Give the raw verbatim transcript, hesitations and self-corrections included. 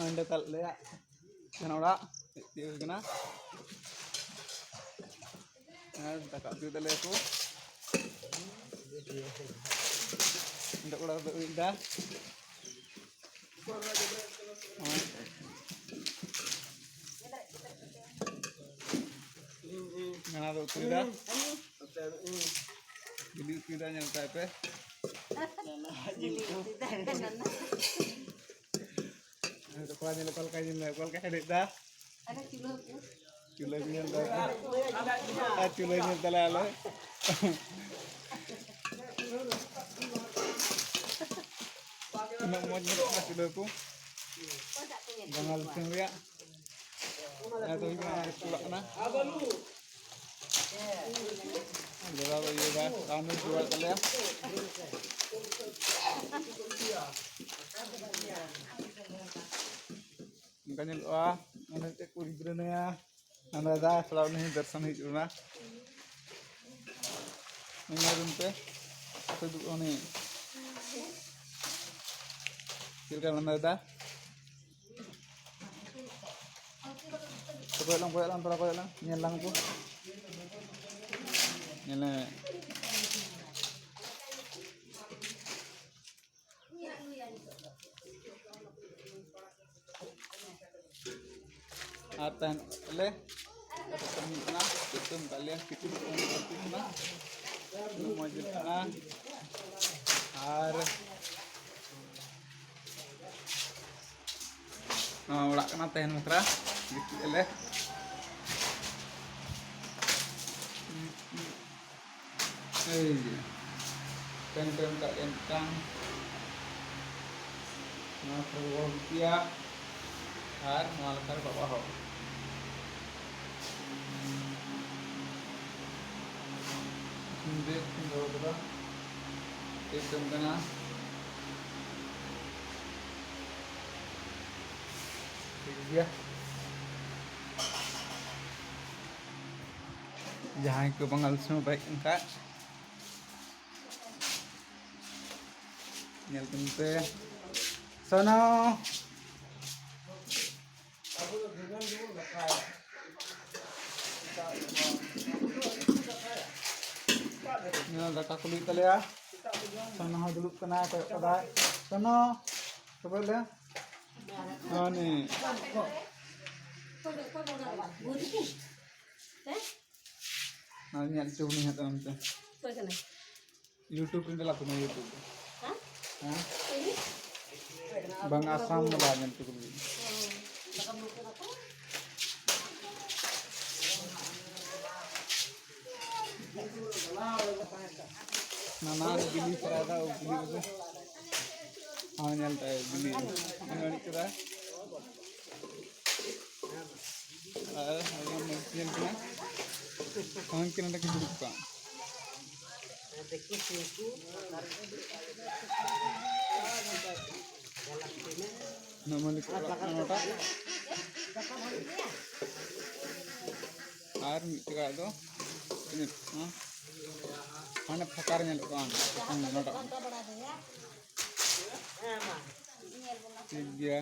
ᱚᱸᱰᱮ ᱛᱟᱞᱮᱭᱟ ᱡᱟᱦᱟᱱ ᱚᱲᱟᱜ ᱦᱮᱡ ᱛᱤᱭᱳᱜ ᱦᱩᱭ ᱠᱟᱱᱟ᱾ ᱟᱨ ᱫᱟᱠᱟ ᱩᱛᱩᱭ ᱫᱟᱞᱮ ᱠᱚ᱾ ᱚᱸᱰᱮ ᱚᱲᱟᱜ ᱨᱮᱫᱚ ᱩᱭᱩᱜ ᱫᱟ᱾ ᱜᱟᱱᱟ ᱫᱚ ᱩᱛᱩᱭ ᱫᱟ᱾ ᱵᱤᱞᱤ ᱩᱛᱩᱭ ᱫᱟ, ᱧᱮᱞ ᱛᱟᱭ ᱯᱮ᱾ ᱵᱤᱞᱤ ᱩᱛᱩᱭ ᱫᱟ᱾ ᱠᱚᱲᱟ ᱧᱮᱞ ᱚᱠᱟ ᱞᱮᱠᱟᱭ ᱧᱮᱞ ᱫᱟ, ᱚᱠᱟ ᱞᱮᱠᱟᱭ ᱦᱮᱰᱮᱡ ᱫᱟ᱾ ᱟᱞᱮ ᱪᱩᱞᱦᱟᱹ ᱠᱚ᱾ ᱪᱩᱞᱦᱟᱹ ᱠᱚ ᱧᱮᱞ ᱫᱟ᱾ ᱟᱨ ᱪᱩᱞᱦᱟᱹ ᱧᱮᱞ ᱛᱟᱞᱮ ᱟᱞᱮ᱾ ᱛᱤᱱᱟᱹᱜ ᱢᱚᱡᱽ ᱧᱮᱞᱚᱜ ᱠᱟᱱᱟ ᱪᱩᱞᱦᱟᱹ ᱠᱚ᱾ ᱚᱠᱚᱭᱴᱟᱜ ᱯᱮ ᱧᱮᱞ ᱵᱟᱝᱜᱟᱞ ᱠᱚᱣᱟ? ᱫᱤᱥᱚᱢ ᱨᱮᱭᱟᱜ᱾ ᱟᱨ ᱫᱚ ᱦᱩᱭᱩᱜ ᱠᱟᱱᱟ, ᱤᱥᱠᱩᱞ ᱚᱲᱟᱜ ᱠᱟᱱᱟ᱾ ᱫᱟᱫᱟ ᱫᱚ ᱤᱭᱟᱹ ᱫᱟ, ᱨᱟᱱ ᱮ ᱡᱚᱜᱟᱲ ᱛᱟᱞᱮᱭᱟ᱾ ᱚᱱᱠᱟ ᱧᱮᱞᱚᱜᱼᱟ, ᱚᱸᱰᱮ ᱢᱤᱫᱴᱮᱡ ᱠᱩᱲᱤ ᱜᱤᱫᱽᱨᱟᱹ ᱢᱮᱱᱟᱭᱟ, ᱞᱟᱸᱫᱟᱭᱮᱫᱟ, ᱛᱷᱚᱲᱟ ᱩᱱᱤ ᱦᱚᱸ ᱫᱚᱨᱥᱚᱱ ᱦᱩᱭᱩᱜ ᱛᱟᱵᱚᱱᱟ᱾ ᱩᱱᱤ ᱧᱮᱞ ᱵᱮᱱ ᱯᱮ, ᱟᱯᱮ ᱫᱩ-, ᱩᱱᱤ ᱪᱮᱫ ᱞᱮᱠᱟ ᱞᱟᱸᱫᱟᱭᱮᱫᱟ? ᱠᱚᱭᱚᱜ ᱞᱟᱝ, ᱠᱚᱭᱚᱜ ᱞᱟᱝ, ᱛᱷᱚᱲᱟ ᱠᱚᱭᱚᱜ ᱞᱟᱝ, ᱧᱮᱞ ᱞᱟᱝ ᱠᱚ᱾ ᱧᱮᱞ ᱢᱮ᱾ ᱟᱨ ᱛᱟᱦᱮᱱ ᱞᱮ, ᱠᱟᱹᱢᱤ ᱠᱟᱱᱟ, ᱥᱤᱛᱩᱝ ᱠᱟᱜ ᱞᱮᱭᱟ, ᱠᱤᱪᱨᱤᱡ ᱠᱚᱦᱚᱸ ᱵᱟᱹᱲᱛᱤᱜ ᱠᱟᱱᱟ, ᱩᱱᱟᱹᱜ ᱢᱚᱡᱽ ᱧᱮᱞᱚᱜ ᱠᱟᱱᱟ᱾ ᱟᱨ ᱱᱚᱣᱟ ᱚᱲᱟᱜ ᱠᱟᱱᱟ ᱛᱟᱦᱮᱱ ᱵᱟᱠᱷᱨᱟ, ᱜᱤᱛᱤᱡ ᱟᱞᱮ᱾ ᱮᱭ ᱡᱮ, ᱴᱮᱱ ᱴᱮᱱ ᱠᱟᱜ ᱜᱮ ᱢᱤᱫᱴᱟᱝ᱾ ᱱᱚᱣᱟ ᱠᱚᱨᱮ ᱵᱚᱞ ᱜᱟᱛᱮᱜᱼᱟ᱾ ᱟᱨ ᱱᱚᱣᱟ ᱞᱮᱠᱟ ᱨᱮ ᱵᱟᱵᱟ ᱦᱚᱲ᱾ ᱥᱤᱢ ᱵᱮᱫ ᱠᱤᱱ ᱫᱚᱦᱚ ᱠᱟᱫᱟ᱾ ᱪᱮᱫ ᱪᱚᱝ ᱠᱟᱱᱟ? ᱴᱷᱤᱠ ᱜᱮᱭᱟ᱾ ᱡᱟᱦᱟᱸᱭ ᱠᱚ ᱵᱟᱝᱜᱟᱞ ᱫᱤᱥᱚᱢ ᱯᱮ ᱦᱮᱡ ᱞᱮᱱ ᱠᱷᱟᱡ, ᱧᱮᱞ ᱛᱟᱵᱚᱱ ᱯᱮ᱾ ᱥᱳᱱᱟ᱾ ᱱᱤᱭᱟᱹ ᱫᱟᱠᱟ ᱠᱚ ᱞᱩᱭᱮᱫ ᱛᱟᱞᱮᱭᱟ᱾ ᱥᱟᱱᱟ ᱦᱚᱸ ᱫᱩᱲᱩᱵ ᱠᱟᱱᱟᱭ, ᱠᱚᱭᱚᱜ ᱠᱟᱫᱟᱭ᱾ ᱥᱟᱱᱟ, ᱛᱚᱵᱮ ᱞᱮ᱾ ᱦᱟᱱᱮ᱾ ᱟᱨ ᱧᱮᱞ ᱦᱚᱪᱚ ᱵᱚᱱᱟᱹᱧ ᱦᱟᱸᱜ ᱛᱟᱭᱚᱢ ᱛᱮ᱾ ᱚᱠᱚᱭ ᱠᱟᱱᱟᱭ? YouTube ᱨᱮ ᱪᱟᱞᱟᱜ ᱠᱟᱱᱟ, YouTube ᱨᱮ᱾ ᱦᱮᱸ? ᱦᱮᱸ? ᱤᱧ? ᱵᱟᱝ, ᱟᱥᱟᱢ ᱫᱚ ᱵᱟᱭ ᱧᱮᱞ ᱦᱚᱪᱚ ᱠᱟᱫᱤᱧ᱾ ᱱᱟᱱᱟ ᱵᱤᱞᱤ ᱥᱟᱨᱟᱭ ᱫᱟ, ᱵᱤᱞᱤ ᱠᱚ᱾ ᱦᱚᱸ, ᱧᱮᱞ ᱛᱟᱭ ᱵᱤᱞᱤ᱾ ᱚᱱᱮ ᱩᱱᱤ ᱠᱮᱫᱟ᱾ ᱟᱨ ᱟᱵᱚ ᱢᱟᱹᱨᱤᱪ ᱧᱮᱞ ᱠᱟᱱᱟ᱾ ᱦᱟᱱᱠᱤ ᱱᱚᱰᱮ ᱠᱤᱱ ᱫᱩᱲᱩᱵ ᱠᱚᱜᱼᱟ᱾ ᱱᱚᱣᱟ ᱢᱟᱹᱞᱤᱠ ᱚᱲᱟᱜ ᱠᱟᱱᱟ ᱱᱚᱣᱟᱴᱟᱜ᱾ ᱟᱨ ᱢᱤᱫᱴᱮᱡ ᱚᱲᱟᱜ ᱫᱚ ᱛᱤᱱᱟᱹᱜ, ᱦᱮᱸ? ᱦᱟᱱᱮ ᱯᱷᱟᱸᱠᱟ ᱨᱮ ᱧᱮᱞᱚᱜ ᱠᱟᱱᱟ ᱱᱚᱣᱟᱴᱟᱜ᱾ ᱴᱷᱤᱠ ᱜᱮᱭᱟ᱾